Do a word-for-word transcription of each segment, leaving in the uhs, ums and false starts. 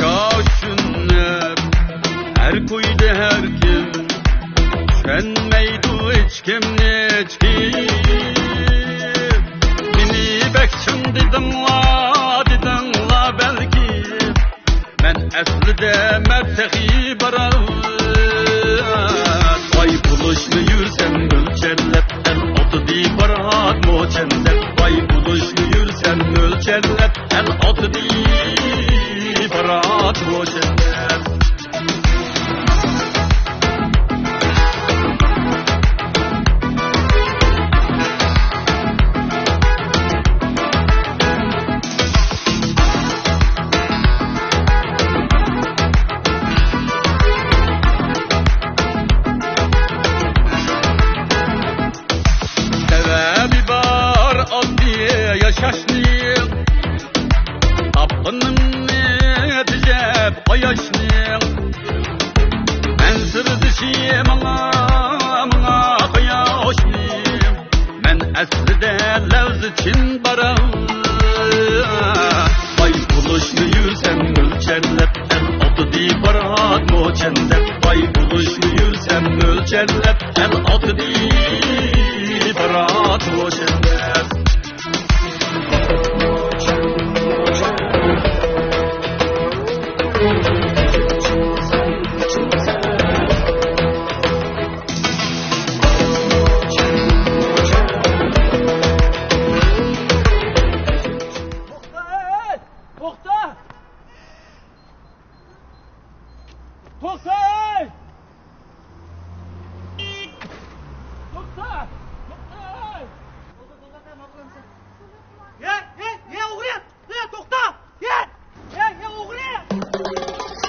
چۈشىنىپ ھەر كويدا ھەر كىم، چۈشەنمەيدۇ ھېچكىمنى ھېچكىم. مېنى بەك چىڭ دېدىڭلار، دېدىڭلار بەلكى. مەن ئەسلىدە مەرد تېخى بارات. باي بولۇشنى يۈرسەم ئۆلچەرلەپ، ئەل ئاتىدى بارات موچەن دەپ. باي بولۇشنى يۈرسەم ئۆلچەرلەپ، ئەل ئاتىدى بارات موچەن دەپ. سەۋەبى بار ئاددىي ياشاشنىڭ، تاپقىنىمنى تېجەپ قاياشنىڭ. مەن سىردىشى ماڭا، ماڭا قاياشنىڭ. مەن ئەسلىدە لەۋزى چىن بارا. باي بولۇشنى يۈرسەم ئۆلچەرلەپ، ئەل ئاتىدى بارات موچەن دەپ. باي بولۇشنى يۈرسەم ئۆلچەرلەپ، ئەل ئاتىدى بارات موچەن دەپ. توختا! توختا! توختا! توختا! توختا! يا، يا، يا ئوغرى! يا، توختا! يا! يا، يا ئوغرى!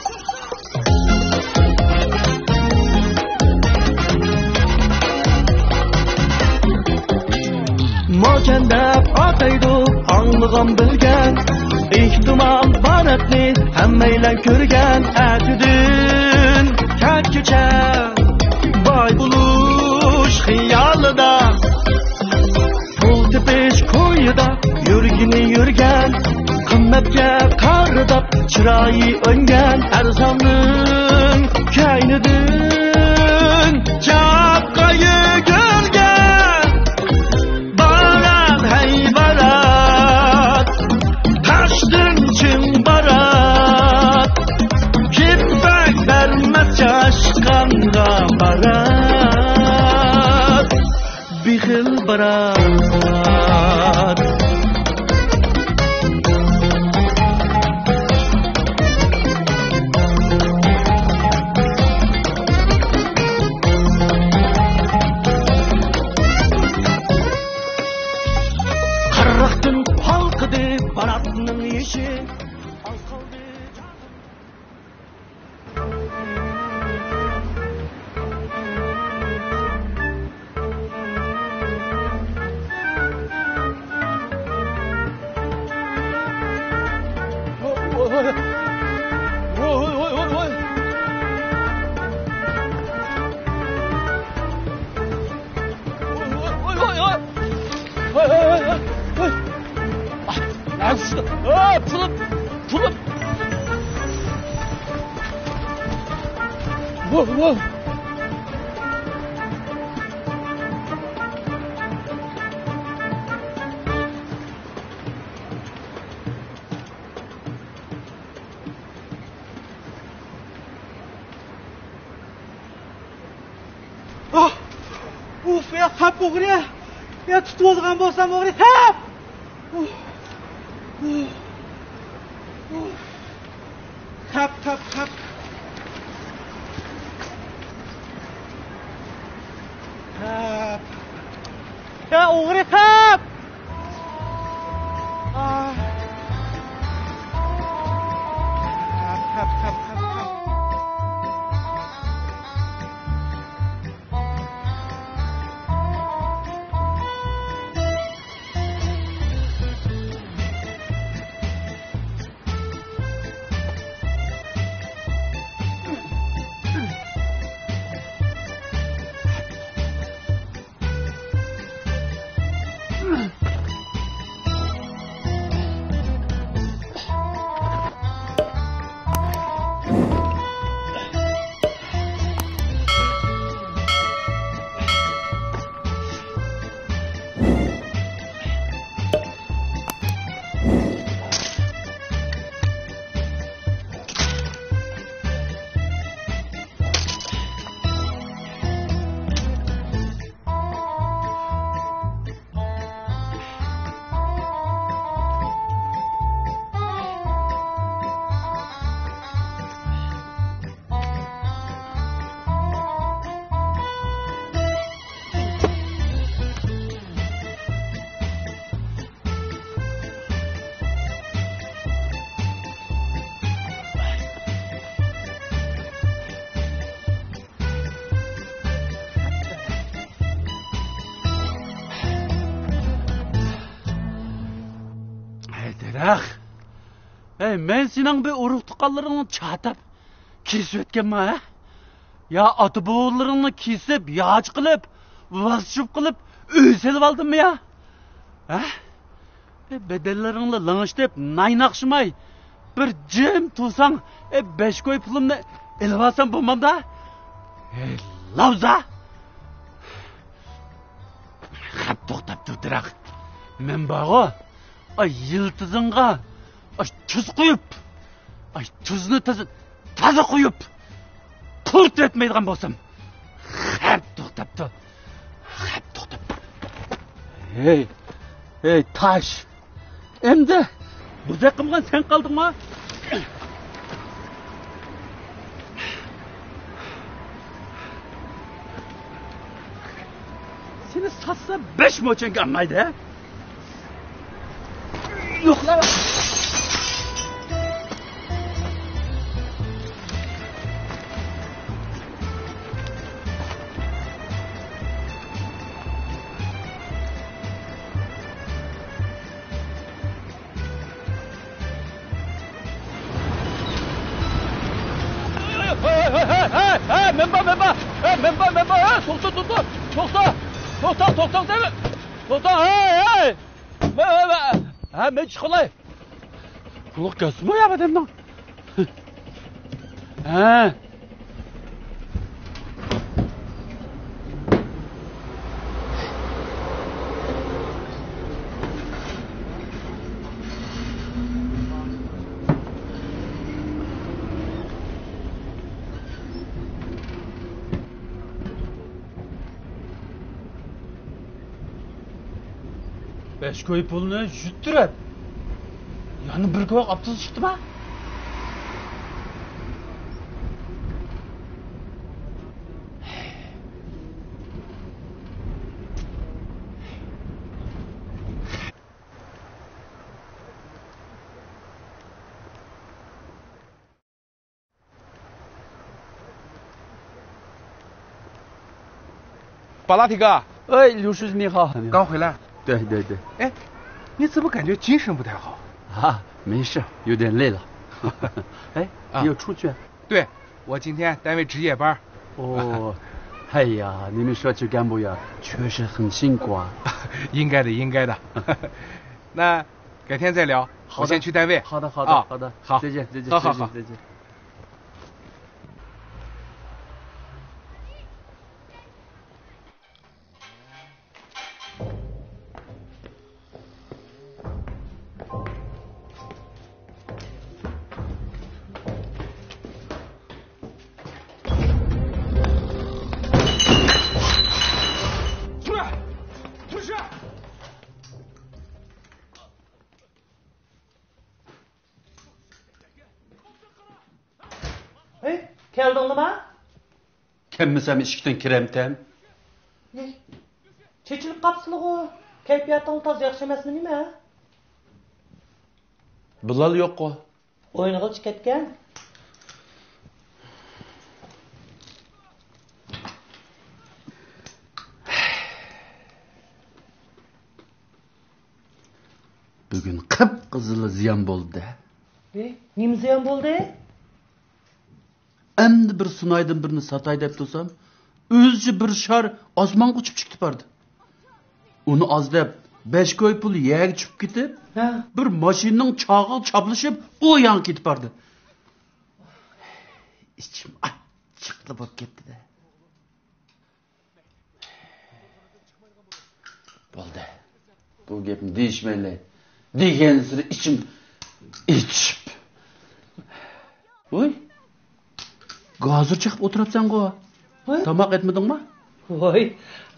موچەن دەپ ئاتايدۇ ئاڭلىغان بىلگەن. ئېھتىمال باراتنى ھەممەيلەن كۆرگەن. ئەتىدىن كەچكىچە باي بولۇش خىيالىدا، پۇل تېپىش كويىدا يۈرگىنى يۈرگەن. قىممەتكە قارىداپ چىرايى ئۆڭگەن، ئەرزاننىڭ كەينىدىن چاققا يۈگۈرگەن. بارات، ھەي بارات، تاشتىن چىڭ بارات، كېپەك بەرمەس چاشقانغا بارات. بېخىل بارات. قارىقتىن ھالقىدى باراتنىڭ يېشى. ئاز قالدى. ئاھ! ئۇف، يا خەپ ئوغرى! يا تۇتۇۋالغان بولسام ئوغرى، خەپ! ئۇف! ئۇف! ئۇف! خەپ، خەپ، خەپ! خەپ! يا ئوغرى خەپ! ئەخ، ھەي، مەن سېنىڭ بىر ئۇرۇق-تۇغقانلىرىڭنى چاتاپ كېسىۋەتكەنمەن، ھە؟ يا ئاتا-بوۋىلىرىڭنى كېسىپ، ياچ قىلىپ، ۋاز چۇپ قىلىپ، ئۆي سېلىۋالدىممۇ يا؟ ھە؟ بەدەنلىرىڭنى لىڭشىتىپ، نايناقشىماي، بىر جىم تۇرساڭ، بەش كوي پۇلۇمنى ئېلىۋالسام بولمامدا؟ ھەي، لاۋزا! خەپ توختاپ تۇر، تېرەق. مەن بارغۇ، ئاي، يىلتىزىڭغا، ئاي، تۇز قۇيۇپ، ئاي، تۇزنى تازا، تازا قۇيۇپ، قۇرۇتۇۋەتمەيدىغان بولسام. خەپ توختاپ تۇر. خەپ توختاپ تۇر. ھەي، ھەي، تاش. ئەمدى بۇزەك قىلمىغان سەن قالدىڭما؟ سېنى ساتسا بەش موچەنگە ئالمايدۇ، ھە؟ يوقلا. ھەي، ھەي، ھەي، ھەي، مەن بار، مەن بار. ھەي، مەن بار، مەن بار. ھەي، توختا، توختا، توختا. توختا، توختا، توختا. توختا، ھەي، ھەي. مەن، مەن، مەن. ھە، مەن چىقىلاي. قۇلىقى كەلسىمۇ يا ئادەمنىڭ؟ ھە. بەش كوي پۇلنى يۈتتۈرۈپ، يەنە بىر كوي ئاپتوبۇس چىقتىما؟ 巴拉提克。 哎，刘叔，你好。 刚回来。 对对对。 哎，你怎么感觉精神不太好？ 啊，没事，有点累了。 哎， 啊。 你又出去？ 对，我今天单位值夜班。 哦，哎呀，你们社区干部呀，确实很辛苦啊。 应该的，应该的。 那改天再聊， 好的。 我先去单位。 好的，好的，啊，好的，好。 再见，再见，好，好，再见，好。 再见。 ھەي، كەلدىڭلىما؟ كەلمىسەم ئىشىكتىن كىرەمتەم؟ ھەي، چېچىلىپ قاپسىلىغۇ. كەيپىياتىڭ تازا ياخشى ئەمەسمۇ نېمە؟ بىلال يوققۇ. ئوينىغىلى چىقىپ كەتكەن. بۈگۈن قىپقىزىل زىيان بولدى. ھەي، نېمە زىيان بولدى؟ ئەمدى بىر سۇنايدىن بىرنى ساتاي دەپ تۇرسام، ئۆزىچە بىر شار ئاسمانغا ئۇچۇپ چىقىپ باردى. ئۇنى ئاز دەپ، بەش كوي پۇل يەرگە چۈشۈپ كېتىپ، ھە. بىر ماشىنىنىڭ چاغىغا چاپلىشىپ، ئۇ ياڭغا كېتىپ باردى. ئىچىم ئاچچىقلا بولۇپ كەتتى-دە. بولدى. بۇ گەپنى دېيىشمەيلى. دېگەنسېرى ئىچىم ئېچىشىپ. ۋوي. گازىر چېقىپ ئولتۇرۇپسەنغۇ؟ ۋوي. تاماق ئەتمىدىڭما؟ ۋوي.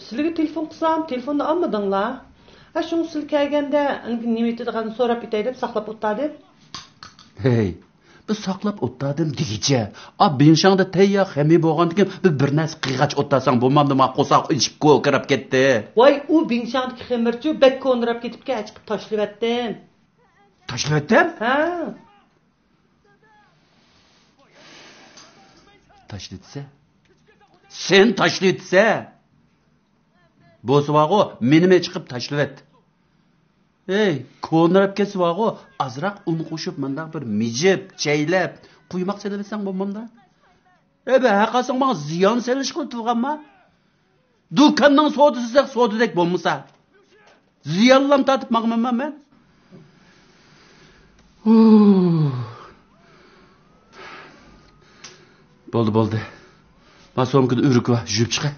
سىلىگە تېلېفون قىلسام، تېلېفوننى ئالمىدىڭلار. ھە، شۇڭا سىلەر كەلگەندە، ئەنكى نېمە ئېتىدىغاننى سوراپ ئۆتەي دەپ ساقلاپ ئولتۇردۇم. ھەي. بىز ساقلاپ ئولتۇردۇم دېگۈچە، ئا، بىڭشاڭدا تەييار خېمىي بولغاندىكىن بىر، بىر نەرسە قىلغاچ ئولتۇرساڭ بولمامدىما؟ قورساق ئېچىپ كوكىراپ كەتتى. ۋاي، ئۇ بىڭشاڭدىكى خېمىرچۇ بەك كونىراپ كېتىپكەن، ئەچىقىپ تاشلىۋەتتىم. تاشلىۋەتتىم؟ ھە. تاشلىۋەتسە؟ سەن تاشلىۋەتسە! بولسا بارغۇ، مېنىمۇ ئەچىقىپ تاشلىۋەت. ھەي، كونىراپ كەتسە بارغۇ، ئازراق ئۇن قوشۇپ، مۇنداق بىر مىجىپ، چەيلەپ، قۇيماق سېلىۋەتسەڭ بولمامدا؟ ھەي، بە ھەققاسىڭ ماڭا زىيان سېلىشقىلا تۇرغانما؟ دۇكاننىڭ سودىسى سودىدەك بولمىسا، زىيانلام تارتىپ ماڭىمەنما مەن؟ ھۇ. بولدى، بولدى. ما سومكىدا ئۆرۈك بار، يۇيۇپ چىقاي.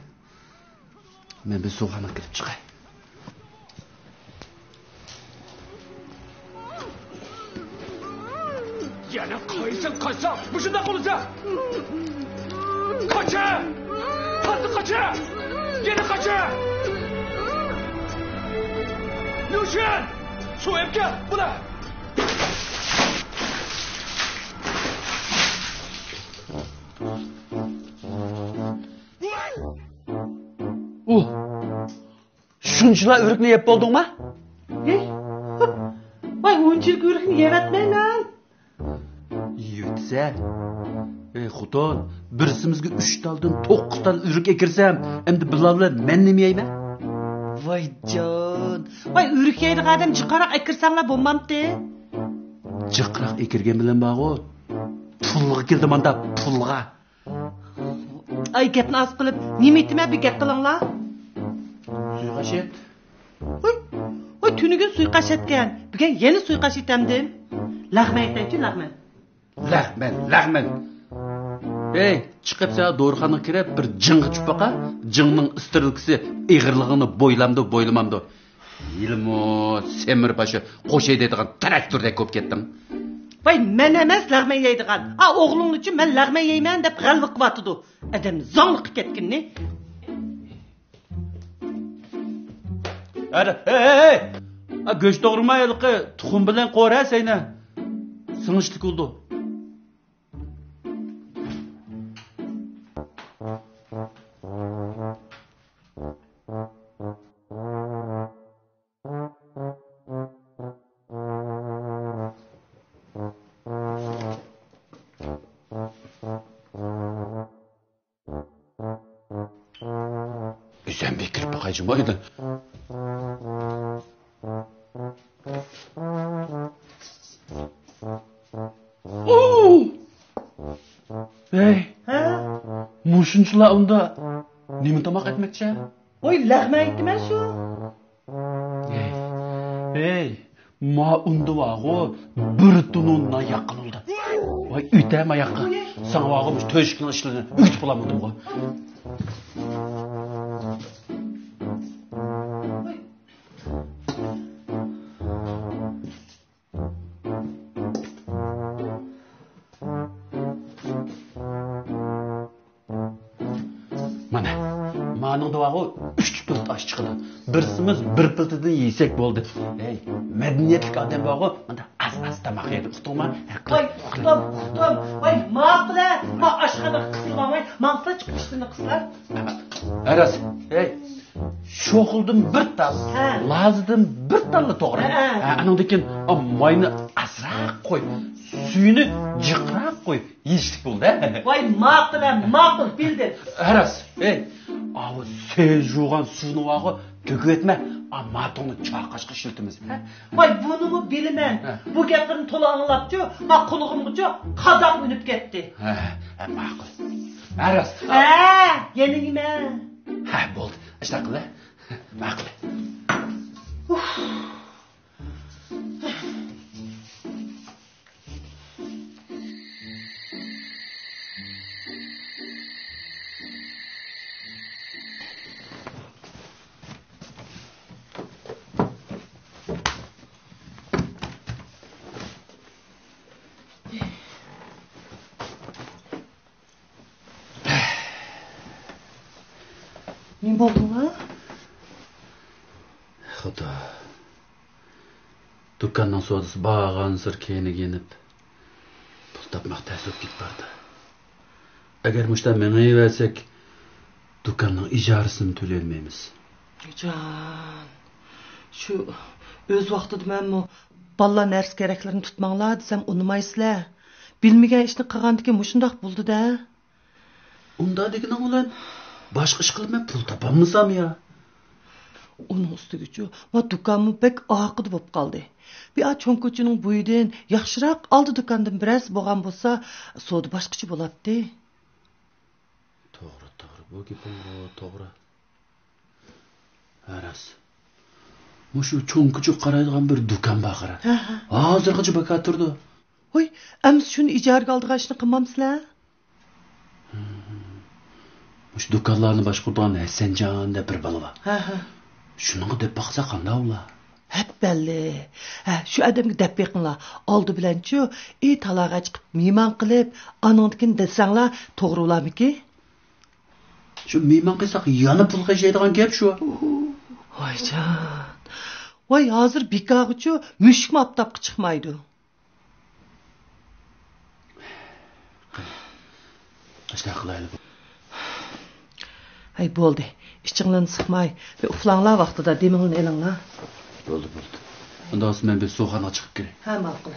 مەن بىر سۇخانىغا كىرىپ چىقاي. يەنە قايسىڭ قاچساڭ، مۇشۇنداق بولىسەن. قاچە! تازا قاچە! يەنە قاچە! لۇشۈن! سۇ ئېلىپ كەل، بۇنى! ئۇھ! شۇنچىلا ئۆرۈكنى يەپ بولدۇڭما؟ ھېي! ۋاي، ئۇنچىلىك ئۆرۈكنى يەۋەتمەيمەن. يېۋەتسە. ئەي خوتۇن، بىرسىمىزگە ئۈچ تالدىن توققۇز تال ئۆرۈك ئەكىرسەم، ئەمدى بۇلار بىلەن مەن نېمە يەيمەن؟ ۋاي جان. ۋاي، ئۆرۈك يەيدىغان ئادەم جىقراق ئەكىرسەڭلار بولمامتى؟ جىقراق ئەكىرگەن بىلەن بارغۇ، پۇلغا كېلىدۇ ماندا، پۇلغا. ئاي، گەپنى ئاز قىلىپ، نېمە ئېيتىمەن، بىر گەپ قىلىڭلار. سۇيقاش ئېيت. ھوي، ھوي، تۈنۈگۈن سۇيقاش ئەتكەن، بۈگۈن يەنە سۇيقاش ئېتەمدىم. لەغمەن ئېيتايچۇ، لەغمەن. لەغمەن، لەغمەن. ھەي، چىقىپ سەن دورىخانىغا كىرىپ، بىر جىڭغا چۈشۈپ باقا. جىڭنىڭ ئىسترېلكىسى ئېغىرلىقىنى بويلامدۇ، بويلىمامدۇ؟ ھېلىمۇ سېمىر باشى قوشاي دەيدىغان تىراكتوردەك بولۇپ كەتتىڭ. ۋاي، مەن ئەمەس لەغمەن يەيدىغان. ئا، ئوغلۇڭلارچۇ مەن لەغمەن يەيمەن دەپ غەلۋە قىلىۋاتىدۇ. ئادەم زاڭلىققا كەتكىنىنى. ھەدە، ھەي، ھەي، ھەي! ئا، گۆش توغرىما ھېلىقى تۇخۇم بىلەن قورا سەينە. سىڭىشلىك بولىدۇ. ئۆزۈم بىر كىرىپ باقاي جۇمۇ ئۆيدىن. ھەي! ھە؟ مۇشۇنچىلا ئۇندا نېمە تاماق ئەتمەكچى؟ ۋاي، لەغمەن ئېيتىمەن شۇ. ھەي، ھەي، ما ئۇندا بارغۇ، بىر تونۇن نان ياققىلى بولدى. ۋاي، ئۆتە ما ياققا. ساڭا بارغۇ، مۇشۇ تۆشۈكنىڭ ئىشلىرىنى ئۆگىتىپ بولالمىدىمغۇ. مانا، مانىڭدا بارغۇ، ئۈچ تۆت ئاش چىقىدۇ. بىرسىمىز بىر پىلتىدىن يېسەك بولدى. ھەي، مەدەنىيەتلىك ئادەم بارغۇ، مانا ئاز-ئاز تاماق يەيدۇ، ئۇقتۇڭما؟ ھە، قىل، ۋاي، قىل. ئۇقتۇم، ئۇقتۇم. ۋاي، ماقۇل ھە، ما ئاشخانىغا قىسىلماڭ، ۋاي، ماڭسىلا چىقىپ ئىشتىنى قىسىلار. ھە، راست. ھەي، شوخلىدىن بىر تال، ھە. لازىدىن بىر تاللا توغرا. ھە، ھە. ھە، ئانىڭدىن كېيىن، ئا، ماينى ئازراق قوي، سۈيىنى جىقراق قوي، يېيىشلىك بولدى، ھە. ۋاي، ماقۇل، ھە، ماقۇل، بىلدىم. ھە، راست. ھەي، ئاۋۇ سەي جۇغان سۇنى بارغۇ، تۆكۈۋەتمە. ئا، ماتوڭنى چاقاشقا ئىشلىتىمىز، ھە. ۋاي، بۇنىمۇ بىلىمەن. ھە. بۇ گەپلىرىنى تولا ئاڭلاپچۇ، ما قۇلىقىمغىچۇ قاداق ئۈنۈپ كەتتى. ھە، ھە، ماقۇل. ھە، راست. ھە، يەنە نېمە؟ ھە، بولدى. ئاشۇنداق قىل، ھە. ماقۇل. ئۇف. نېمە بولدۇڭلار؟ خۇدا. دۇكاننىڭ سودىسى بارغانسېرى كەينىگە يېنىپ، پۇل تاپماق تەس بولۇپ كېتىپ بارىدۇ. ئەگەر مۇشۇنداق مېڭىۋەرسەك، دۇكاننىڭ ئىجارىسىنىمۇ تۆلىيەلمەيمىز. جان، شۇ ئۆز ۋاقتىدا مەنمۇ بالىلار نەرسە-كېرەكلىرىنى تۇتماڭلار دېسەم ئۇنىمايسىلەر. بىلمىگەن ئىشنى قىلغاندىكىن مۇشۇنداق بولىدۇ-دە. ئۇنداق دېگىنىڭ بىلەن باشقا ئىش قىلىپ مەن پۇل تاپالمىسام يا؟ ئۇنىڭ ئۈستىگىچۇ، ما دۇكانمۇ بەك ئارقىدا بولۇپ قالدى. بىئا چوڭ كوچىنىڭ بويىدىن ياخشىراق ئالدى دۇكاندىن بىرەرسى بولغان بولسا، سودا باشقىچە بولاتتى. توغرا، توغرا. بۇ گېپىڭ توغرا. ھە، راست. مۇشۇ چوڭ كوچىغا قارايدىغان بىر دۇكان بار قارا. ھە، ھە. ھازىرغىچە بىكار تۇرىدۇ. ھوي، ئەمىسە شۇنى ئىجارىگە ئالىدىغان ئىشنى قىلمامسىلەر؟ مۇشۇ دۇكانلارنى باشقۇرىدىغان ھەسەنجان دەپ بىر بالا بار. ھە، ھە. شۇنىڭغا دەپ باقسا قانداق بولا؟ ھەپپەللى. ھە، شۇ ئادەمگە دەپ بېقىڭلار. ئالدى بىلەنچۇ، ئى تالاغا چىقىپ مېھمان قىلىپ، ئانىڭدىكىن دېسەڭلار توغرا بولارمىكىن؟ شۇ مېھمان قىلساق يەنە پۇل خەجلەيدىغان گەپ شۇ. ۋايجان. ۋاي، ھازىر بىكارغىچۇ مۈشۈكمۇ ئاپتاپقا چىقمايدۇ. قېنى، ئاشۇنداق قىلايلى. ھەي، بولدى. ئىچىڭلارنى سىقماي، بىر ئۇخلاڭلار ۋاقتىدا، دېمىڭلارنى ئېلىڭلار. بولدى، بولدى. ئۇنداق بولسا مەن بىر سۇخانىغا چىقىپ كىرەي. ھە، ماقۇل.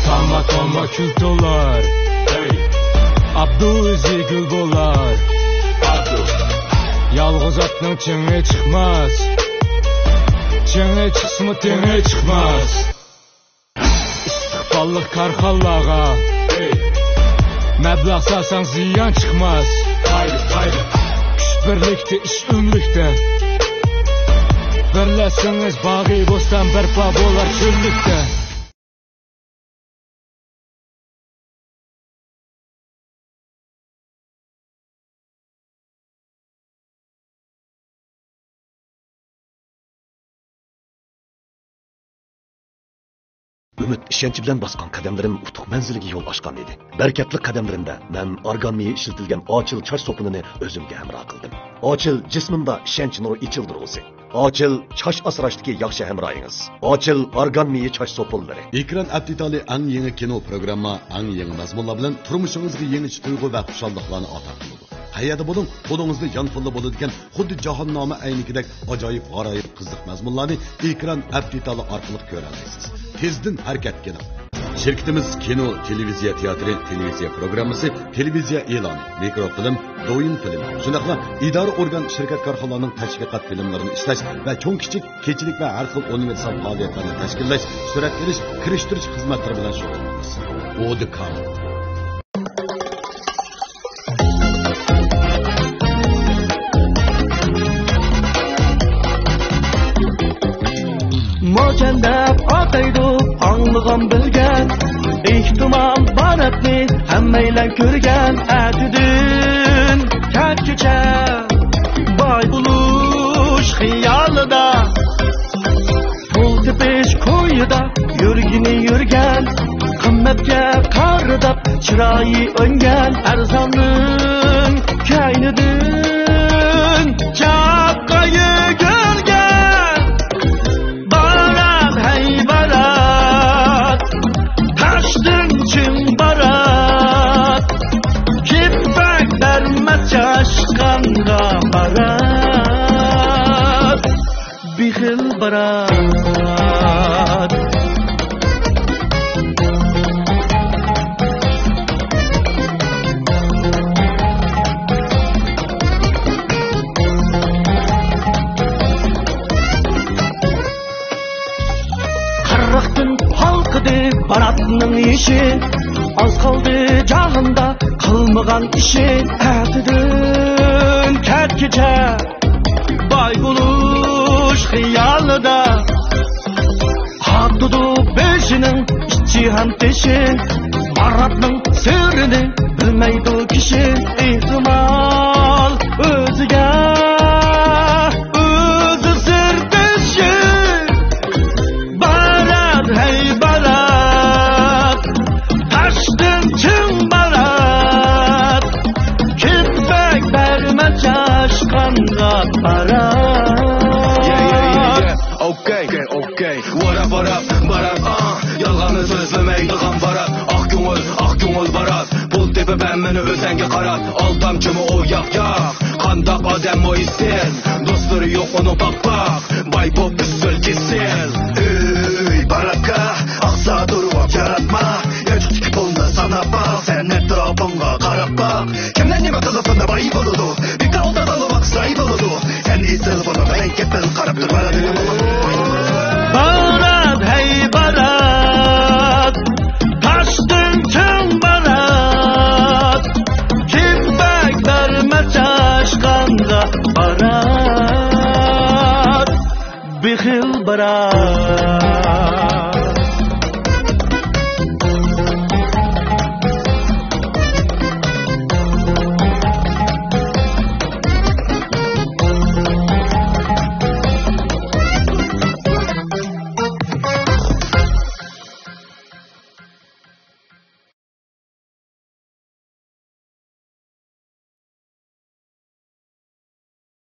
تامغا تامغا كۈل تولار. ئابدۇ ئۆزى گۈل بولار. يالغۇز ئاتنىڭ چېڭى چىقماس. چېڭى چىقسىمۇ تېڭى چىقماس. ئىستىقباللىق كارخانىلارغا مەبلەغ سالساڭ زىيان چىقماس. كۈچ بىرلىكتە، ئىش ئۆملۈكتە. بىرلەشسىڭىز باغى بوستان بەرپا بولار چۆللۈكتە. ئۈمىد، ئىشەنچ بىلەن باسقان قەدەملىرىم ئۇتۇق مەنزىلىگە يول ئاچقان ئىدى. بەرىكەتلىك قەدەملىرىمدە مەن ئارگان مېيى ئىشلىتىلگەن ئاچىل چاچ سوپۇنىنى ئۆزۈمگە ھەمراھ قىلدىم. ئاچىل جىسمىمدا ئىشەنچ نۇرى ئېچىلدۇرغۇسى. ئاچىل چاچ ئاسراشتىكى ياخشى ھەمراھىڭىز. ئاچىل ئارگان مېيى چاچ سوپۇنلىرى. ئېكران ئەپ دېتالى ئەڭ يېڭى كىنو پروگرامما، ئەڭ يېڭى مەزمۇنلار بىلەن تۇرمۇشىڭىزغا يېڭىچە تۇيغۇ ۋە خۇشاللىقلارنى ئاتا قىلىدۇ. قەيەردە بولۇڭ، قولىڭىزدا يانفونلا بولىدىكەن، خۇددى جاھاننامە ئەينىكىدەك ئاجايىپ غارايىپ قىزىق مەزمۇنلارنى ئېكران ئەپ دېتالى ئارقىلىق كۆرەلەيسىز. تېزدىن ھەرىكەتكە كېلىڭ! شىركىتىمىز كىنو، تېلېۋىزىيە تىياتىرى، تېلېۋىزىيە پروگراممىسى، تېلېۋىزىيە ئېلانى، مىكروفىلىم، دويىن فىلىم، شۇنداقلا ئىدارە ئورگان، شىركەت كارخانىلارنىڭ تەشۋىقات فىلىملىرىنى ئىشلەش ۋە چوڭ كىچىك، كېچىلىك ۋە ھەر خىل ئۇنىۋېرسال پائالىيەتلەرنى تەشكىللەش، سۈرەتلىنىش، كىرىشتۈرۈش خىزمەتلىرى بىلەن شۇغۇللىنىمىز. ئودىكام. موچەن دەپ ئاتايدۇ ئاڭلىغان بىلگەن، ئېھتىمال باراتنى ھەممەيلەن كۆرگەن. ئەتىدىن كەچكىچە باي بولۇش خىيالىدا، پۇل تېپىش كويىدا يۈرگىنى يۈرگەن، قىممەتكە قارىداپ چىرايى ئۆڭگەن، ئەرزاننىڭ كەينىدىن چاققا يۈگۈرگەن. بارات، ھەي بارات، تاشتىن چىڭ بارات، كېپەك بەرمە چاشقانغا بارات. بېخىل بارات. قىرىقتىن ھالقىدى باراتنىڭ يېشى، ئاز قالدى جاھاندا قىلمىغان ئىشى. ئەتىدىن كەچكىچە باي بولۇش خىيالىدا، قاتىدۇ بېشىنىڭ ئىچى ھەم تېشى. باراتنىڭ سىرىنى بىلمەيدۇ كىشى، ئېھتىمال ئۆزىگە ئۆزى سىردىشى. بارات، ھەي بارات، تاشتىن چىڭ بارات، كېپەك بەرمە چاشقانغا بارات. Yeah, yeah, yeah, yeah. Okay, okay, okay. What up, what up, بارات، آ. يالغاننى سۆزلىمەيدىغان بارات. ئاق كۆڭۈل، ئاق كۆڭۈل بارات. پۇل تېپىپ ھەممىنى بارات، ھەي بارات، تاشتىن چىڭ بارات، كىم بەك بەرمە چاشقانغا بارات، بېخىل بارات.